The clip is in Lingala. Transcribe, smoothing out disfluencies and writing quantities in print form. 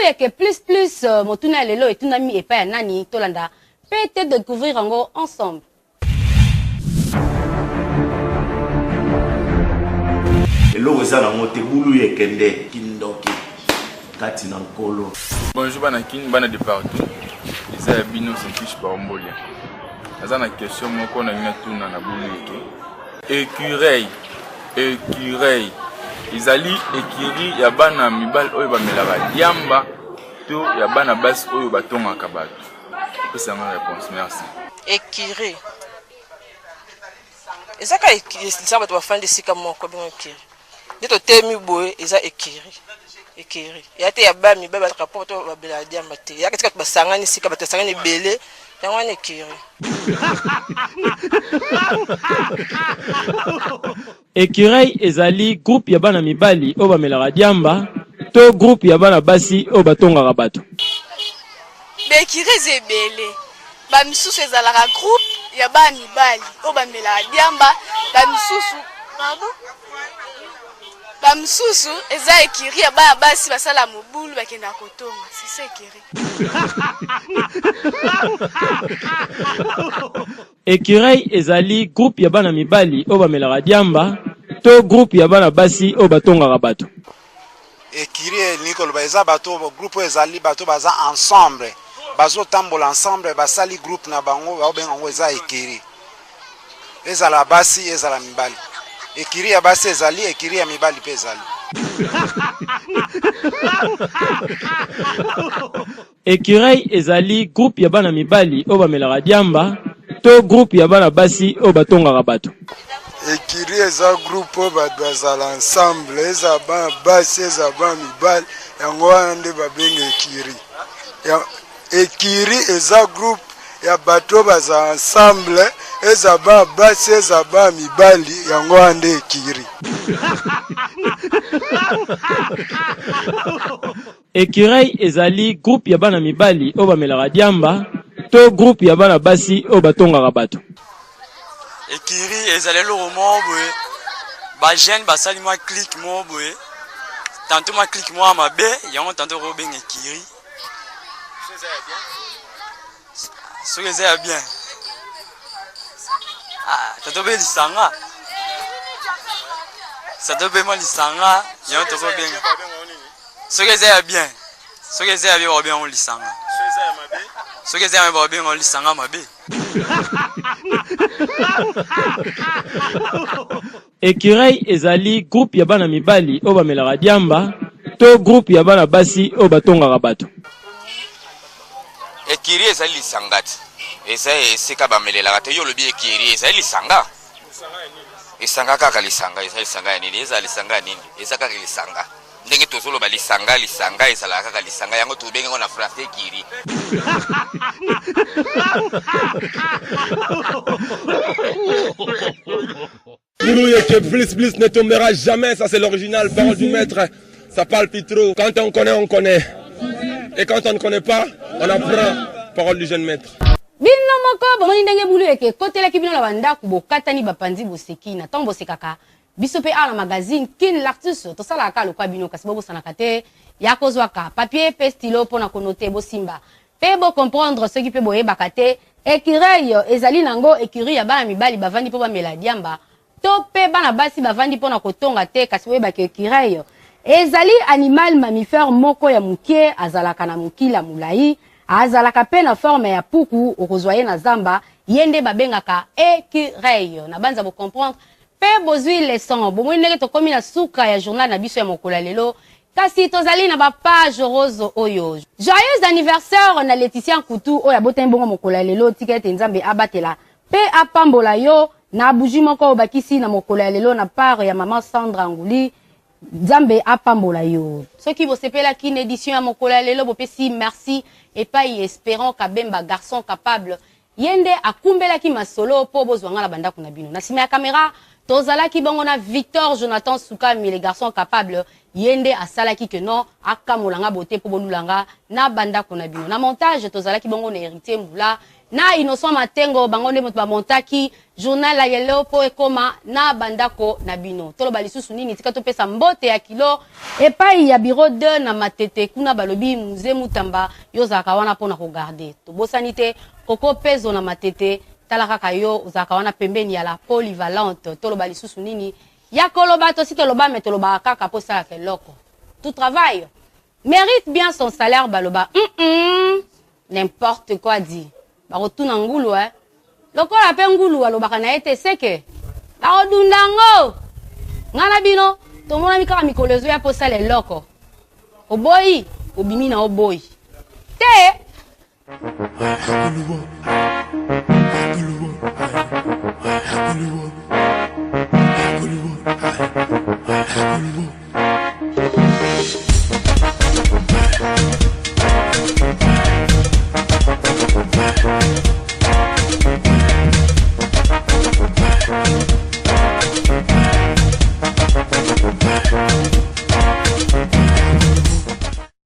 Yeke plus plus motuna ya lelo etunami epai ya nani? Tolanda pe te decouvrir yango ensemble. Eloko eza nango te bulu yeke nde kindoki kati na nkolo. Bonjour bana kin bana de partout eza ya bino Saint-Fiche Parombolia naza na question moko nalingi natuna na bulu yeke écureuil écureuil ezali écurie ya bana mibali oyo bamelaka diamba to ya bana basi oyo batongaka bato opesa nga réponse merci. Écurie eza kaka eza bato bafandi esika moko bengo écurie nde totelemi boye eza écurie écurie eya te ya ba mibali bazalaka mpo bato babelaka diamba te eyaka esika bato basangani esika bato basangani ebele yango wana écurie. Ecureuil ezali groupe ya bana mibali oyo bamelaka diamba to groupe ya bana basi oyo batongaka bato. Ba ecurie eza ebele, ba misusu ezalaka groupe ya bana mibali oyo bamelaka diamba, ba misusu pardon ba misusu eza ecurie ya bana basi basala mobulu bakendaka kotonga, c'est ça ecurie. Ecureuil ezali groupe ya bana mibali oyo bamelaka diamba to groupe ya bana basi oyo batongaka bato. Ecurie elingi koloba eza bato groupe oyo ezali bato baza ensemble bazotambola ensemble basali groupe na bango baobenga yango eza ecurie ezala basi ezala mibali ecurie ya basi ezali ecurie ya mibali mpe ezali. Ecureuil ezali groupe ya bana mibali oyo bamelaka diamba to groupe ya bana basi oyo batongaka bato. Ecurie eza groupe oyo bato bazala ensemble, ezala bana basi ezala bana mibali, yango wana nde babenga ecurie. Ecurie eza groupe ya bato oyo bazala ensemble, ezala bana basi ezala bana mibali, yango wana nde ecurie. Ecureuil ezali groupe ya bana mibali oyo bamelaka diamba to groupe ya bana basi oyo batongaka bato. Ecurie ezali eloko moko boye ba jeunes basali mwa clique moko boye tantot mwa clique moko ya mabe yango tantot okobenga ecurie soki eza ya bien ah, tantot mpe lisanga tantot mpe mwa lisanga yango tokobenga soki eza ya bien soki eza ya bien bakobenga yango lisanga soki eza ya mabe bakobenga yango lisanga mabe. Ecureuil ezali groupe ya bana mibali oyo bamelaka diamba to groupe ya bana basi oyo batongaka bato. Ecurie ezali lisanga te, eza esika bamelelaka te. Yo olobi ecurie ezali lisanga, esanga kaka lisanga, eza lisanga ya nini? Ezala lisanga ya nini? Eza kaka lisanga. Ndenge tozoloba lisanga lisanga ezalaka kaka lisanga yango tobengi yango na français kiri. Yeke plus plus ne tombera jamais, ça c'est l'original, parole du maître, ça parle plus trop. Quand on connaît, on connaît. Et quand on ne connaît pas, on apprend. Parole du jeune maître. Bino moko bomoni ndenge bulu eke ekotelaki bino na bandako bokatani bapanzi boseki na ntango bosekaka Biso pe awa na magazine Kin L'artiste tosalaka kaka lokola bino kasi bobosanaka te ya kozwaka papier pe stylo pona ko noter bosimba pe bo comprendre soki pe boyebaka te ecureuil ezali nango ecurie ya bana mibali bavandi po bamela diamba to pe bana basi bavandi pona kotonga te kasi boyeba ke ecureuil ezali animal mammifère moko ya mukie azalaka na mukila mulayi azalaka pe na forme ya puku okozwa ye na zamba ye nde babengaka ecureuil na banza bo comprendre Pe bozui leçon. Bomoni ndenge tokomi na suka ya journal na biso ya mokolo ya lelo. Kasi tozali na ba page rose oyo. Joyeux anniversaire na Laetitia Nkutu oyo abotami bongo mokolo ya lelo. Tika ete Nzambe abatela pe apambola yo na bougie moko obakisi na mokolo ya lelo na part ya maman Sandra Nguli. Nzambe apambola yo. Soki bosepelaki na edition ya mokolo ya lelo bopesi merci epai Esperant Kabemba garçon capable Ye nde akumbelaki masolo po bozwa nga na ba ndaku na bino. Na sima ya camera, tozalaki bongo na Victor Jonathan Sukami, le garçon capable. Ye nde asalaki que non akamola nga beaute mpo bolula nga na bandako na bino. Na montage tozalaki bongo na Heritier Mbula na Innocent Matengo, bango nde moto bamontaki journal ya lelo mpo ekoma na bandako na bino. Toloba lisusu nini? Tika topesa mbote ya kilo epai ya bureau 2 na Matete, kuna balobi Muze Mutamba, yo ozalaka wana mpo na kogarde. Tobosani te Koko Pezo na Matete, tala kaka yo ozalaka wana pembeni ya la polyvalente. Toloba lisusu nini? Ya koloba tosi toloba, me tolobaka kaka mpo esalaka eloko. Tout travail mérite bien son salaire, baloba n'importe quoi dit. Bakotuna ngulu eh. Lokola mpe ngulu alobaka na ye te, seke bakodunda yango. Nga na bino tomonami kaka mikolo ezoya mpo osala eloko. Oboyi, obimi na oboyi te.